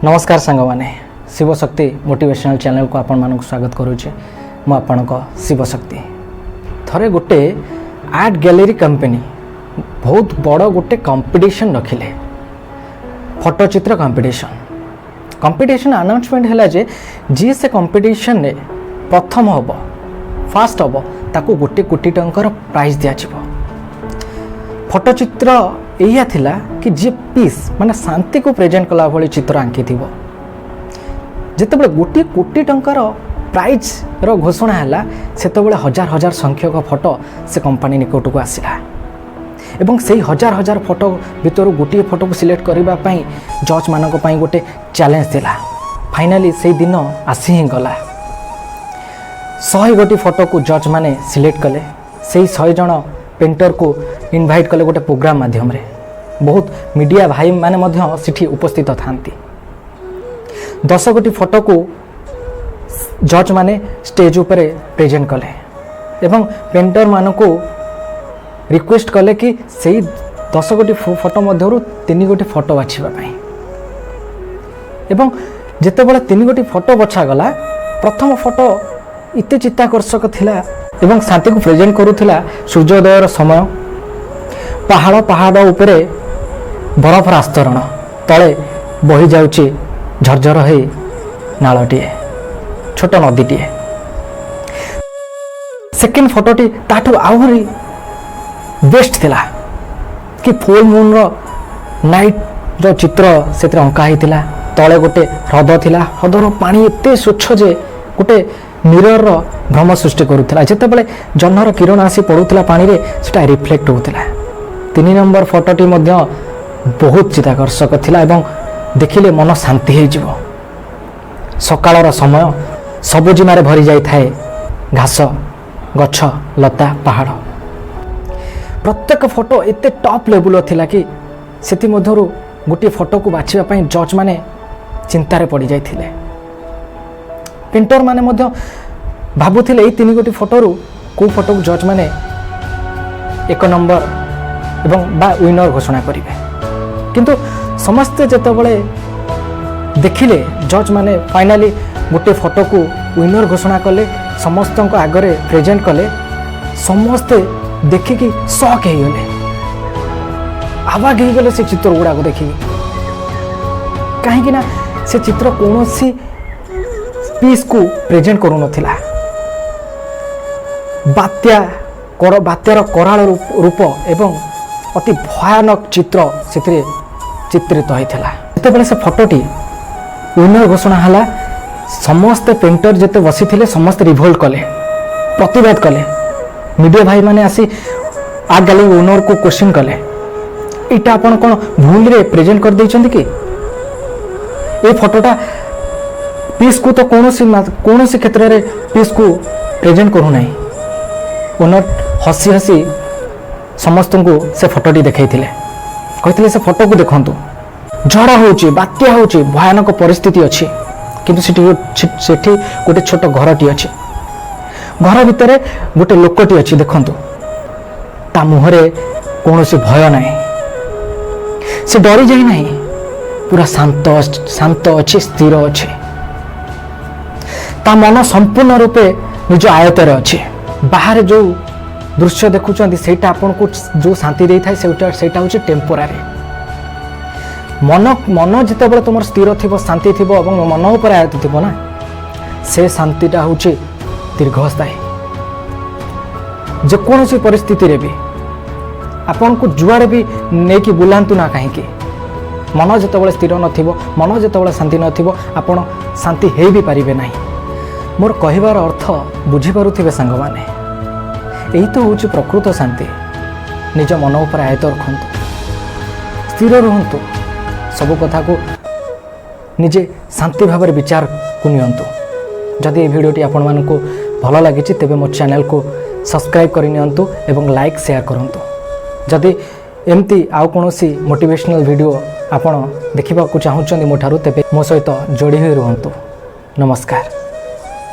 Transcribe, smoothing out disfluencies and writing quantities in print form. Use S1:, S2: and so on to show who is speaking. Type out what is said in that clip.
S1: ନମସ୍କାର ସାଙ୍ଗମାନେ, ଶିବଶକ୍ତି ମୋଟିଭେସନାଲ୍ ଚ୍ୟାନେଲକୁ ଆପଣମାନଙ୍କୁ ସ୍ୱାଗତ କରୁଛି। ମୁଁ ଆପଣଙ୍କ ଶିବଶକ୍ତି। ଥରେ ଗୋଟେ ଆର୍ଟ ଗ୍ୟାଲେରୀ କମ୍ପାନୀ ବହୁତ ବଡ଼ ଗୋଟେ କମ୍ପିଟିସନ୍ ରଖିଲେ, ଫଟୋଚିତ୍ର କମ୍ପିଟିସନ୍। କମ୍ପିଟିସନ୍ ଆନାଉନ୍ସମେଣ୍ଟ ହେଲା ଯେ ଯିଏ ସେ କମ୍ପିଟିସନ୍ରେ ପ୍ରଥମ ହେବ, ଫାଷ୍ଟ ହେବ, ତାକୁ 1 କୋଟି ଟଙ୍କାର ପ୍ରାଇଜ୍ ଦିଆଯିବ। ଫଟୋଚିତ୍ର ଏଇଆ ଥିଲା କି ଯିଏ ପିସ୍ ମାନେ ଶାନ୍ତିକୁ ପ୍ରେଜେଣ୍ଟ କଲା ଭଳି ଚିତ୍ର ଆଙ୍କିଥିବ। ଯେତେବେଳେ 1 କୋଟି ଟଙ୍କାର ପ୍ରାଇଜ୍ର ଘୋଷଣା ହେଲା, ସେତେବେଳେ ହଜାର ହଜାର ସଂଖ୍ୟକ ଫଟୋ ସେ କମ୍ପାନୀ ନିକଟକୁ ଆସିଲା ଏବଂ ସେଇ ହଜାର ହଜାର ଫଟୋ ଭିତରୁ ଗୋଟିଏ ଫଟୋକୁ ସିଲେକ୍ଟ କରିବା ପାଇଁ ଜଜ୍ମାନଙ୍କ ପାଇଁ ଗୋଟେ ଚ୍ୟାଲେଞ୍ଜ ଥିଲା। ଫାଇନାଲି ସେଇ ଦିନ ଆସି ହିଁ ଗଲା। 100 ଗୋଟି ଫଟୋକୁ ଜଜ୍ମାନେ ସିଲେକ୍ଟ କଲେ। ସେଇ 100 ଜଣ ପେଣ୍ଟରକୁ ଇନଭାଇଟ୍ କଲେ ଗୋଟେ ପ୍ରୋଗ୍ରାମ୍ ମାଧ୍ୟମରେ। ବହୁତ ମିଡ଼ିଆ ଭାଇମାନେ ମଧ୍ୟ ସେଠି ଉପସ୍ଥିତ ଥାନ୍ତି। 10 ଗୋଟି ଫଟୋକୁ ଜଜ୍ମାନେ ଷ୍ଟେଜ୍ ଉପରେ ପ୍ରେଜେଣ୍ଟ କଲେ ଏବଂ ପେଣ୍ଟରମାନଙ୍କୁ ରିକ୍ୱେଷ୍ଟ କଲେ କି ସେଇ 10 ଗୋଟି ଫଟୋ ମଧ୍ୟରୁ ତିନି ଗୋଟି ଫଟୋ ବାଛିବା ପାଇଁ। ଏବଂ ଯେତେବେଳେ ତିନି ଗୋଟି ଫଟୋ ବଛାଗଲା, ପ୍ରଥମ ଫଟୋ ଏତେ ଚିତ୍ତାକର୍ଷକ ଥିଲା ଏବଂ ଶାନ୍ତିକୁ ପ୍ରେଜେଣ୍ଟ କରୁଥିଲା। ସୂର୍ଯ୍ୟୋଦୟର ସମୟ, ପାହାଡ଼, ପାହାଡ଼ ଉପରେ ବରଫର ଆସ୍ତରଣ, ତଳେ ବହିଯାଉଛି ଝରଝର ହେଇ ନାଳଟିଏ, ଛୋଟ ନଦୀଟିଏ। ସେକେଣ୍ଡ ଫଟୋଟି ତାଠୁ ଆହୁରି ବେଷ୍ଟ ଥିଲା କି ଫୁଲ୍ ମୁନ୍ର ନାଇଟ୍ର ଚିତ୍ର ସେଥିରେ ଅଙ୍କା ହେଇଥିଲା। ତଳେ ଗୋଟେ ହ୍ରଦ ଥିଲା। ହ୍ରଦର ପାଣି ଏତେ ସ୍ୱଚ୍ଛ ଯେ ଗୋଟେ ମିରରର ଭ୍ରମ ସୃଷ୍ଟି କରୁଥିଲା। ଯେତେବେଳେ ଜହ୍ନର କିରଣ ଆସି ପଡ଼ୁଥିଲା ପାଣିରେ, ସେଟା ରିଫ୍ଲେକ୍ଟ ହେଉଥିଲା। 3 ନମ୍ବର ଫଟୋଟି ମଧ୍ୟ ବହୁତ ଚିତ୍ତାକର୍ଷକ ଥିଲା ଏବଂ ଦେଖିଲେ ମନ ଶାନ୍ତି ହେଇଯିବ। ସକାଳର ସମୟ, ସବୁଜିମାରେ ଭରି ଯାଇଥାଏ ଘାସ, ଗଛ, ଲତା, ପାହାଡ଼। ପ୍ରତ୍ୟେକ ଫଟୋ ଏତେ ଟପ୍ ଲେବୁଲ୍ର ଥିଲା କି ସେଥିମଧ୍ୟରୁ ଗୋଟିଏ ଫଟୋକୁ ବାଛିବା ପାଇଁ ଜଜ୍ମାନେ ଚିନ୍ତାରେ ପଡ଼ିଯାଇଥିଲେ। ପେଣ୍ଟରମାନେ ମଧ୍ୟ ଭାବୁଥିଲେ, ଏଇ ତିନି ଗୋଟି ଫଟୋରୁ କେଉଁ ଫଟୋକୁ ଜଜ୍ମାନେ ଏକ ନମ୍ବର ଏବଂ ବା ୱିନର ଘୋଷଣା କରିବେ। କିନ୍ତୁ ସମସ୍ତେ ଯେତେବେଳେ ଦେଖିଲେ, ଜଜ୍ମାନେ ଫାଇନାଲି ଗୋଟିଏ ଫଟୋକୁ ୱିନର ଘୋଷଣା କଲେ, ସମସ୍ତଙ୍କ ଆଗରେ ପ୍ରେଜେଣ୍ଟ କଲେ, ସମସ୍ତେ ଦେଖିକି ସକ୍ ହେଇଗଲେ, ଆବାଗ ହେଇଗଲେ ସେ ଚିତ୍ର ଗୁଡ଼ାକ ଦେଖିକି। କାହିଁକି ନା ସେ ଚିତ୍ର କୌଣସି ପିସ୍କୁ ପ୍ରେଜେଣ୍ଟ କରୁନଥିଲା। ବାତ୍ୟାର କରାଳ ରୂପ ଏବଂ ଅତି ଭୟାନକ ଚିତ୍ର ସେଥିରେ ଚିତ୍ରିତ ହୋଇଥିଲା। ଯେତେବେଳେ ସେ ଫଟୋଟି ୱିନର ଘୋଷଣା ହେଲା, ସମସ୍ତେ ପେଣ୍ଟର ଯେତେ ବସିଥିଲେ, ସମସ୍ତେ ରିଭୋଲ୍ଟ କଲେ, ପ୍ରତିବାଦ କଲେ। ମିଡ଼ିଆ ଭାଇମାନେ ଆସି ଆର୍ଟ ଗ୍ୟାଲେରୀ ଓନରକୁ କୋଶ୍ଚିନ୍ କଲେ, ଏଇଟା ଆପଣ କ'ଣ ଭୁଲରେ ପ୍ରେଜେଣ୍ଟ କରିଦେଇଛନ୍ତି କି? ଏ ଫଟୋଟା ପିସ୍କୁ ତ କୌଣସି କ୍ଷେତ୍ରରେ ପିସ୍କୁ ପ୍ରେଜେଣ୍ଟ କରୁନାହିଁ। ଓନର ହସି ହସି ସମସ୍ତଙ୍କୁ ସେ ଫଟୋଟି ଦେଖାଇଥିଲେ। କହିଥିଲେ, ସେ ଫଟୋକୁ ଦେଖନ୍ତୁ, ଝଡ଼ ହେଉଛି, ବାତ୍ୟା ହେଉଛି, ଭୟାନକ ପରିସ୍ଥିତି ଅଛି, କିନ୍ତୁ ସେଠି ଗୋଟେ ଛୋଟ ଘରଟି ଅଛି। ଘର ଭିତରେ ଗୋଟେ ଲୋକଟି ଅଛି। ଦେଖନ୍ତୁ, ତା ମୁହଁରେ କୌଣସି ଭୟ ନାହିଁ, ସେ ଡରି ଯାଇ ନାହିଁ, ପୁରା ଶାନ୍ତ ଶାନ୍ତ ଅଛି, ସ୍ଥିର ଅଛି। ତା ମନ ସମ୍ପୂର୍ଣ୍ଣ ରୂପେ ନିଜ ଆୟତରେ ଅଛି। ବାହାରେ ଯେଉଁ ଦୃଶ୍ୟ ଦେଖୁଛନ୍ତି, ସେଇଟା ଆପଣଙ୍କୁ ଯେଉଁ ଶାନ୍ତି ଦେଇଥାଏ, ସେଇଟା ହେଉଛି ଟେମ୍ପୋରାରୀ। ମନ ଯେତେବେଳେ ତୁମର ସ୍ଥିର ଥିବ, ଶାନ୍ତି ଥିବ ଏବଂ ମନ ଉପରେ ଆୟତ୍ତ ଥିବ ନା, ସେ ଶାନ୍ତିଟା ହେଉଛି ଦୀର୍ଘସ୍ଥାୟୀ। ଯେକୌଣସି ପରିସ୍ଥିତିରେ ବି ଆପଣଙ୍କୁ ଯୁଆଡ଼େ ବି ନେଇକି ବୁଲାନ୍ତୁ ନା କାହିଁକି, ମନ ଯେତେବେଳେ ସ୍ଥିର ନଥିବ, ମନ ଯେତେବେଳେ ଶାନ୍ତି ନଥିବ, ଆପଣ ଶାନ୍ତି ହେଇ ବି ପାରିବେ ନାହିଁ। ମୋର କହିବାର ଅର୍ଥ ବୁଝିପାରୁଥିବେ ସାଙ୍ଗମାନେ। ଏହି ତ ହେଉଛି ପ୍ରକୃତ ଶାନ୍ତି। ନିଜ ମନ ଉପରେ ଆୟତ୍ତ ରଖନ୍ତୁ, ସ୍ଥିର ରୁହନ୍ତୁ, ସବୁ କଥାକୁ ନିଜେ ଶାନ୍ତି ଭାବରେ ବିଚାରକୁ ନିଅନ୍ତୁ। ଯଦି ଏ ଭିଡ଼ିଓଟି ଆପଣମାନଙ୍କୁ ଭଲ ଲାଗିଛି, ତେବେ ମୋ ଚ୍ୟାନେଲକୁ ସବସ୍କ୍ରାଇବ୍ କରିନିଅନ୍ତୁ ଏବଂ ଲାଇକ୍, ସେୟାର କରନ୍ତୁ। ଯଦି ଏମିତି ଆଉ କୌଣସି ମୋଟିଭେସନାଲ୍ ଭିଡ଼ିଓ ଆପଣ ଦେଖିବାକୁ ଚାହୁଁଛନ୍ତି ମୋ ଠାରୁ, ତେବେ ମୋ ସହିତ ଯୋଡ଼ି ହୋଇ ରୁହନ୍ତୁ। ନମସ୍କାର।